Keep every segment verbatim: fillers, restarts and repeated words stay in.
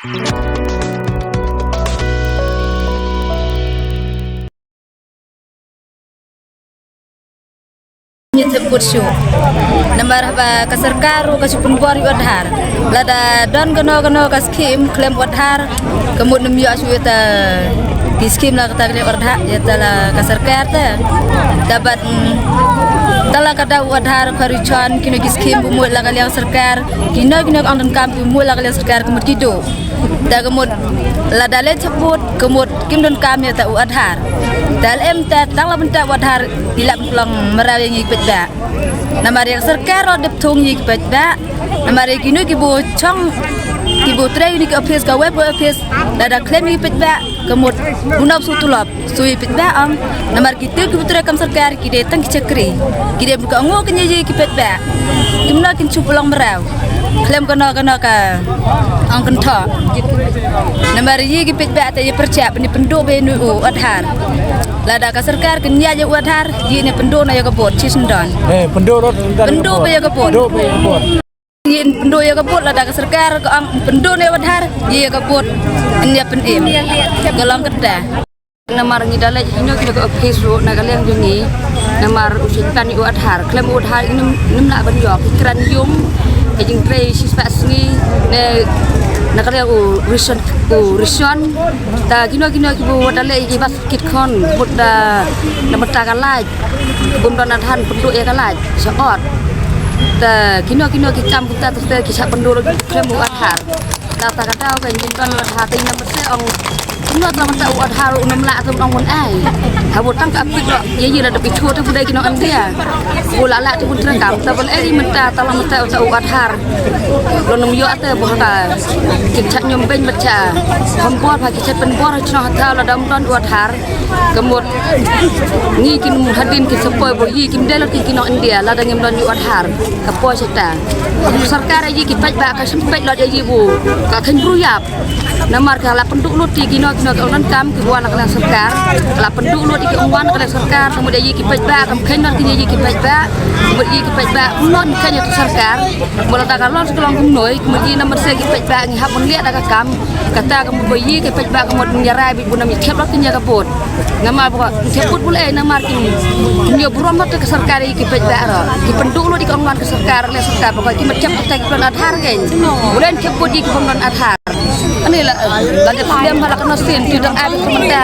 Ngi thep kut shuh. Namar haba ka sorkar ruh ka shu pynbor ïa u Aadhaar. Lada don kano kano ka skim khlem u Aadhaar, ka mut ym ïoh shuh ïa ta ki skim la kata ka liang u Aadhaar, ïa ta la ka sorkar ta. Ta bad, mm, ta la ka daw u Aadhaar ka ri chon kino ki skim bu mut la ka liang sorkar, kino kino ka ong donkam bu mut la ka liang sorkar ka mut ki duh. Ta ka mut lada leit thep kut ka mut kim donkam ïa ta u Aadhaar. Ta lem ta tang la bynta u Aadhaar i la pynlong mraw ïa ngi ki paidbah. Namar ïa ka sorkar ruh dep thung ïa ki paidbah. Namar ïa kino kiba chong kiba trei ïa ki office ka web office lada khlem ïa ki paidbah ka mut u nop shu tulop. Shu ïa paidbah ong, namar kito kiba trei kam sorkar ki dei tang ki chakri. Ki dei ka ong ïa ki paidbah. Kim noh kin shu pynlong mraw. Khlem kano kano ka ong kynthoh. Namar ïa ki paidbah te ïa pyrshah ban ïa pynduh ba ïa u Aadhaar. Lada ka sorkar kin ïa ïa u Aadhaar, ïa ne pynduh na ïa ka vote, shi shen don. Eh, pynduh lut, pynduh ba ïa ka vote. Pynduh ba ïa ka vote. Ngin pynduh ïa ka vote lada ka sorkar ka ong pynduh ne u Aadhaar ïa ka vote. Ngin ïa pynim. Ka long kata. Namar ngi da leit ïa kino kino ki office ruh na ka liang jong ngi. Namar u shu pan ïa u Aadhaar khlem u Aadhaar ngim, ngim lah ban ïoh ki kren ïung. Ka jingtrei shispah sngi ne na ka liang u ration, u ration. Ta kino kino kiba da leit ïa ki bas kit khon bud da na bynta ka lait. Bym don Aadhaar pynduh ïa ka lait sha ot. Ta kino kino ki kam kumta te ki shah pynduh khlem u Aadhaar. Ta ta ka daw ka ngim don Aadhaar te ngim mesti ong kino ta mynta u Aadhaar u nym lah te ong mon ai. Haba tang ka apit lo ïa ïa da bi chua te bu dei kino India. Bu la lah te bu treikam ta bel ei mynta ta la mynta u Aadhaar. Lo nym ïoh te bu ha ka ki chah ñiom beiñ bad chah hom bor ha ki chah pynbor ha chnong ha thaw lada ym don u Aadhaar. Ka mut ngi kin hadien kin sa poi ba ïa kim dei la ki ki nong India lada ngim don ïa u Aadhaar ka poi sa ta. Sorkar ïa ki paidbah ka shu peit lut ïa ki bu ka kheiñ bru ïap. Namar ka la pynduh lut ïa ki nong ki nong ki ong donkam ki wan na ka sorkar. Ka la pynduh lut ïa ki ong wan na ka sorkar ka mut ïa ki paidbah kam kheiñ lut ki ïa ki paidbah. Ka mut ïa ki paidbah ym lut kheiñ ïa ka sorkar. Mut lada ka long sa ka long kumno ka mut ïa namar sa ki paidbah ngi hap ban leh da ka kam. Kata ka mut ba ïa ki paidbah ka mut ngi rai bit bu nam ïa thep lut kin ïa ka vote. Namar ba thep vote bu leh namar ki ïa burom lut ka sorkar ïa ki paidbah ro. Ki pynduh lut ïa ka ong wan ka sorkar le sorkar ba ki mat thep kata ki pynlong Aadhaar kein. Bu leh thep vote ïa ki pynlong Aadhaar. Ani la la ka sdem ba la ka nosin tu dang ai ba mynta.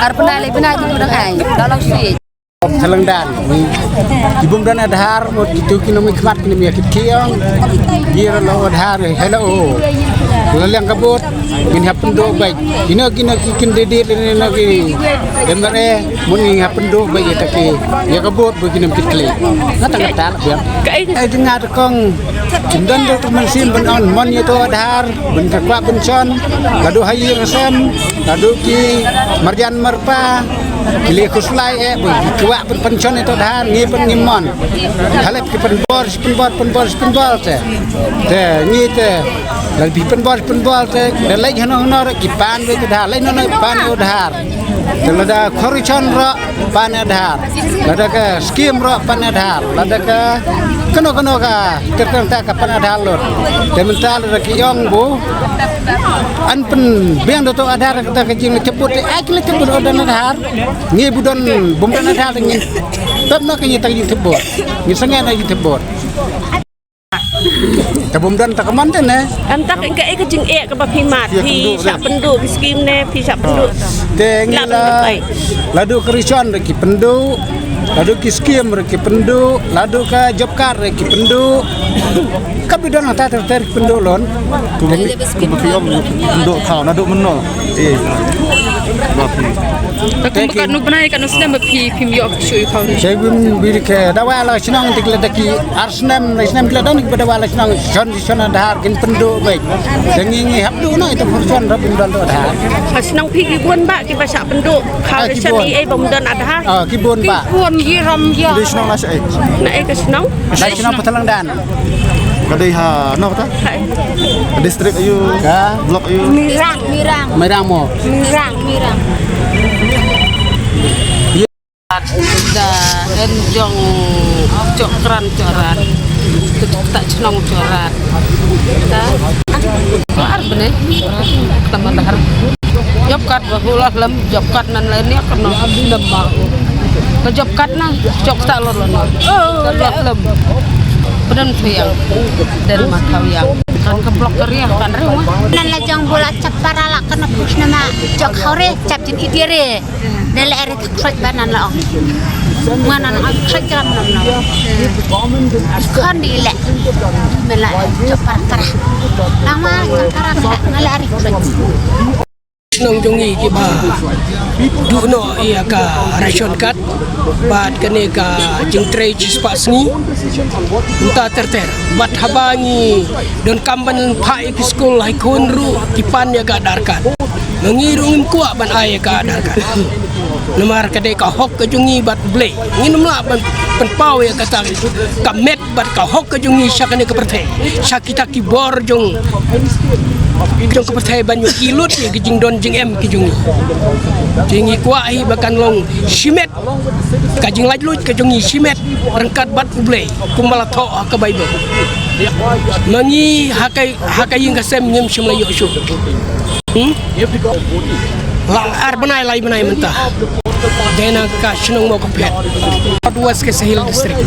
Ar pynai le pynai tu dang ai. La la si. Thalang dan. Ki bym don Aadhaar mut kitu ki nongmihkhmat ki nongmihkhmat ki ong. Ki la Aadhaar hello. La liang ka vote ngin hap pynduh beit. Kino kino ki candidate ne no ki M L A mut ngin hap pynduh beit ïa ta ki ïa ka vote beit ki nongmihkhmat. Nga tang ka tal biang. Ai jingngeit kong. Kim don da tu mynsiem ban on mon ïa to Aadhaar ban ka kwah ban shon. Ka duh ha ïing ha sem. Ka duh ki marjan marpa. Ki leh khuslai eh bun ki kwah pyn pynshon ïa to Aadhaar ngi pyn ngi mon. Halep ki pynbor pynbor pynbor pynbor te. Te ngi te lada phi pynbor pynbor te da leit hano hano re ki pan beit Aadhaar leit hano hano pan Aadhaar. Te lada corruption ro pan Aadhaar. Lada ka skim ro pan Aadhaar. Lada ka kano kano ka ter ter ta ka pan Aadhaar lut. Te mynta lada ki ong bu an pynbiang da to Aadhaar kata ka jingthep vote te ai ki la thep vote da Aadhaar. Ngi bu don bym don Aadhaar te ngin pep na ka ngi ta ka jingthep vote. Ngi sangeh na ka jingthep vote. Te bym don ta ka man te ne. Anta ka ka ka jingeh kaba phi mad phi shah pynduh ki skim ne phi shah pynduh. Te ngi la la duh ka ration re ki pynduh. La duh ki skim re ki pynduh. La duh ka job card re ki pynduh. Ka bi don hangta ter ter ki pynduh lon. Kumba phi ong pynduh thaw naduh mynno. Eh. Ba phi. Te kumba ka nu bnai ka nu snem ba phi phim ïoh shu ïoh. Shu bim bi ke dawa la shnong tik la daki ar snem la snem la don ba dawa la shnong shon shon Aadhaar kin pynduh beit. Te ngi ngi hap duh no ita pyrshon rap bim don Aadhaar. Ha shnong phi ki bun ba ki ba shah pynduh. Khaw ration i ei bym don Aadhaar. Ah, ki bun ba. Bun yi ram ya. Di shnong na sha ei. Na ei ka shnong. Na shnong Patalang dan. Ka dei ha no kata? Hai. District ayu. Ka? Block ayu. Mirang, Mirang. Mirang mo. Mirang, Mirang. Da en jong Chokran Choran. Kita chnong Choran. Ka? Choran bene. Tama dahar. Job card ba hula lem, job card nan lain ya kena lem ba. Ka job card na, job tak lor lor. Oh, lor lem. Penen sayang dan matau yang. Kan ke blok kerja kan rewa. Nan la jong bola chap para la kena push nama jok hore chap jin idire. Dele eri tak srek ba nan la ong. Mana nan ong srek jam nan la ong. Kan di le. Mela chap para para. Nama chap para para. Mela eri srek. Nong jong ngi kiba duh noh ïa ka ration card bad kane ka jingtrei shispah sngi. Mynta ter ter bad haba ngi donkam ban phah ïa ki skul ha khun ruh ki pan ïa ka Aadhaar card. Ma ngi ruh ngim kwah ban ai ïa ka Aadhaar card. Namar ka dei ka hok ka jong ngi bad U Blei. Ngin ym lah ban pynpaw ïa kata ka met bad ka hok ka jong ngi sha kane ka pyrthei, sha kita ki bor jong jong ka pyrthei ban ïohi lut ïa ki jingdon jingem ki jong ngi. Jong ngi kwah hi ba kan long shimet ka jinglaitluid ka jong ngi shimet ryngkat bad U Blei kumba la thoh ha ka Baibl. Ma ngi ha ka ha ka ïing ka sem ngim shym la ïoh shuh. Hmm? La ar bnai lai bnai mynta. Dei na ka shnong Mawkyrwat, North West Khasi Hills District.